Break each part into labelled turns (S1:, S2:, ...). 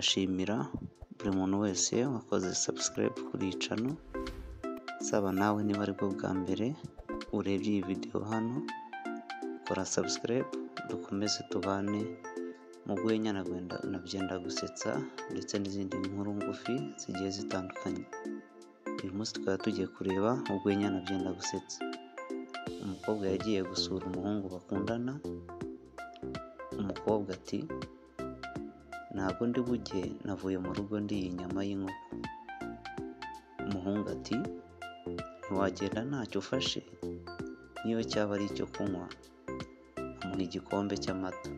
S1: Ndashimira buri muntu wese wakoze subscribe kuri iyi channel. Saba nawe niba aribwo bwa mbere urebye iyi video hano, kora subscribe dukomeze tubane mu rwenya na byenda gusetsa ndetse n'izindi nkuru ngufi zigiye zitandukanye. Uyu munsi tukaba tugiye kureba urwenya na byenda gusetsa. Umukobwa yagiye gusura umuhungu bakundana, umukobwa ati ntabwo ndi bujye, navuye mu rugo ndiye inyama y'inkoko. Umuhungu ati ntiwagenda ntacyo ufashe, niyo cyaba ari icyo kunywa. Amuha igikombe cy'amata.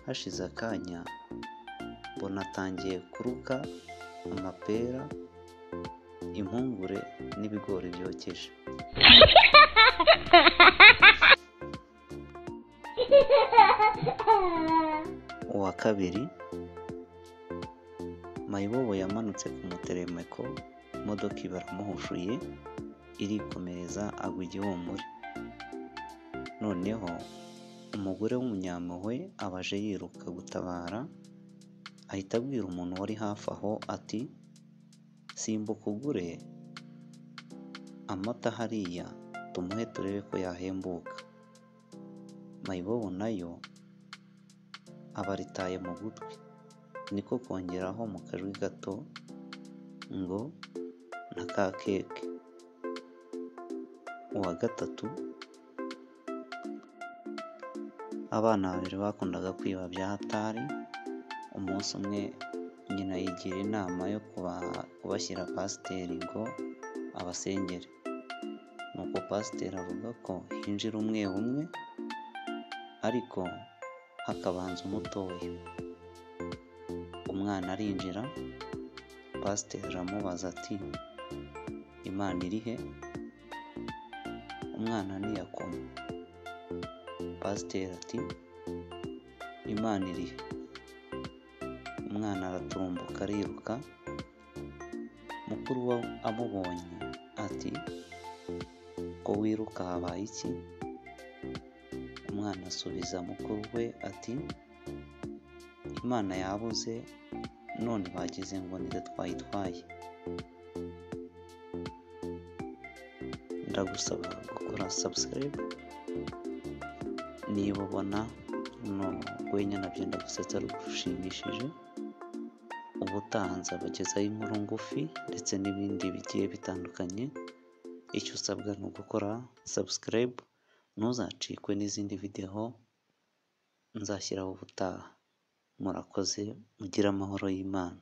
S1: Hashize akanya mbona atangiye kuruka amapera, impungure n'ibigori byokeje. Uwa kabiri, mayibobo yamanutse ku muteremeko, imodoka iba iramuhushuye irikomereza agwa igihumure. Noneho umugore w'umunyampuhwe aba aje yiruka gutabara, ahita abwira umuntu wari hafi aho ati simbuka ugure amata hariya tumuhe turebe ko yahembuka. Mayibobo nayo aba aritaye mu gutwi, niko kongeraho mu kajwi gato ngo na ka keke. Uwa gatatu, abana babiri bakundaga kwiba bya hatari. Umunsi umwe nyina yigira inama yo kubashyira pasiteri ngo abasengere. Nuko pasiteri avuga ko hinjira umwe umwe ariko hakabanza umutoya. Umwana arinjira, pasiteri aramubaza ati Imana iri he? Umwana ntiyakoma. Pasiteri ati Imana iri he? Umwana araturumbuka ariruka. Mukuru we amubonye ati ko wiruka habaye iki? Umwana asubiza mukuru we ati Imana yabuze none bagize ngo nitwe twayitwaye. Ndagusaba gukora subscribe niba ubona runo rwenya na byenda gusetsa rugushimishije. Ubutaha nzabagezaho inkuru ngufi ndetse n'ibindi bigiye bitandukanye. Icyo usabwa ni ugukora subscribe, ntuzacikwe n'izindi video nzashyiraho ubutaha. Murakoze, mugire amahoro y'Imana.